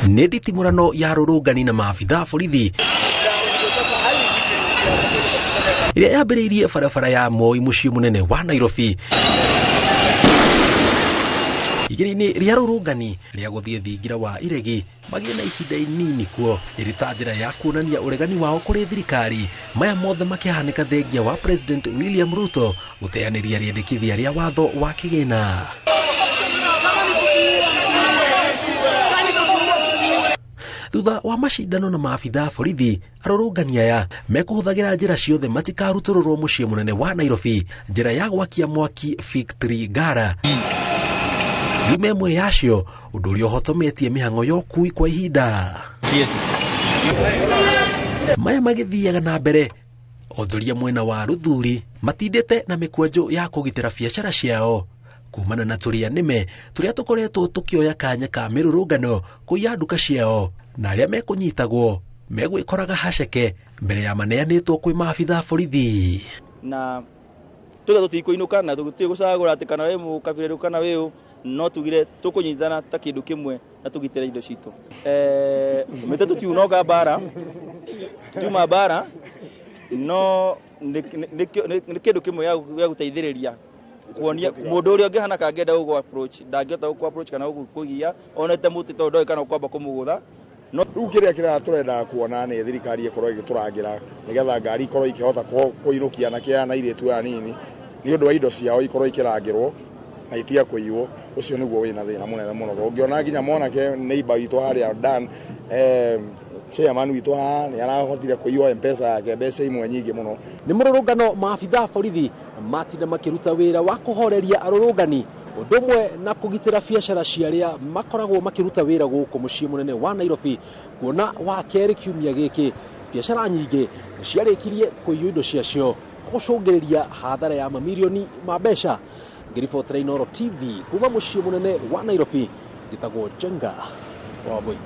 Nĩ nditimũrano ya rũrũngani na maabitha a borithi ĩrĩa yambĩrĩirie barabara ya Moi mũciĩ mũnene wa Nairobi igĩrĩ-inĩ rĩa rũrũngani rĩa gũthiĩ thingira wa iregi magĩe na ihinda inini kuo ĩrĩ ta njĩra ya kuonania ũregani wao kũrĩ thirikari. Maya mothe makĩhanĩka thengia wa President William Ruto gũteanĩria rĩendekithia rĩa watho wa kĩgĩna. Thutha wa macindano na maabitha a borithi, arũrũngani aya mekũhũthagĩra njĩra ciothe matikarutũrũrwo mũciĩ mũnene wa Nairobi. Njĩra ya gwakia mwaki Victory Ngara yume ĩmwe yacio, ũndũ ũrĩa ũhotometie mĩhang'o ya ũkui kwa ihinda. Maya magĩthiaga na mbere, onjoria mwena wa Ruthuri matindĩte na mĩkwanjũ ya kũgitĩra biacara ciao kumana na tũrĩa nĩme tũrĩa tũkoretwo tũkĩoya kanya ka mĩrũrũngano kũiya nduka ciao, na arĩa mekũnyitagwo megwĩkoraga haceke mbere ya maneanĩtwo kwĩ maabitha borithi. Na tuge tũtikũinũka na tũtirĩ gũcagũra atĩ kana wĩ mũkabira kana wĩ ũ, no tugire tũkũnyitana ta kĩndũ kĩmwe na tũgitĩre indo citũ. Mĩtĩ tũtiunonga mbara, tutiuma mbara, no nĩ kĩndũ kĩmwe gĩa gũteithĩrĩria kuonia mũndũ ũrĩa ũngĩhana kangĩenda gũkũ approach ndangĩhota gũkũ approach kana gũkũgia onete mũtĩ tondũ ndoĩ kana ũkwamba kũmũgũtha. No rĩu kĩrĩa kĩrĩa tũrendaga kuona nĩ thirikari ĩkorwo ĩgĩtũrangĩra nĩgetha ngari ikorwo ikĩhota kũinũkia anake aya na airĩtu aya nini nĩ ũndũ wa indo ciao ikorwo ikĩrangĩrwo na itige kũiywo. Ũcio nĩguo wĩna thĩna mũnene mũno. Ũngĩona nginya mwanake neighbor witũ harĩa Dan, chairman witũ haha nĩ arahotire kũiywo M-Pesa yake mbeca imwe nyingĩ mũno. Nĩ mũrũrũngano maabitha a borithi matinda makĩruta wĩra wa kũhoreria arũrũngani ũndũ ũmwe na kũgitĩra biacara cia arĩa makoragwo makĩruta wĩra gũkũ mũciĩ mũnene wa Nairobi, kuona wa kerĩ kiumia gĩkĩ biacara nyingĩ nĩ ciarĩkirie kũiywo indo ciacio gũcũngĩrĩria hathara ya mamirioni ma mbeca. Ngĩribotera Inooro TV kuma mũciĩ mũnene wa Nairobi, njĩtagwo Njenga Wambui.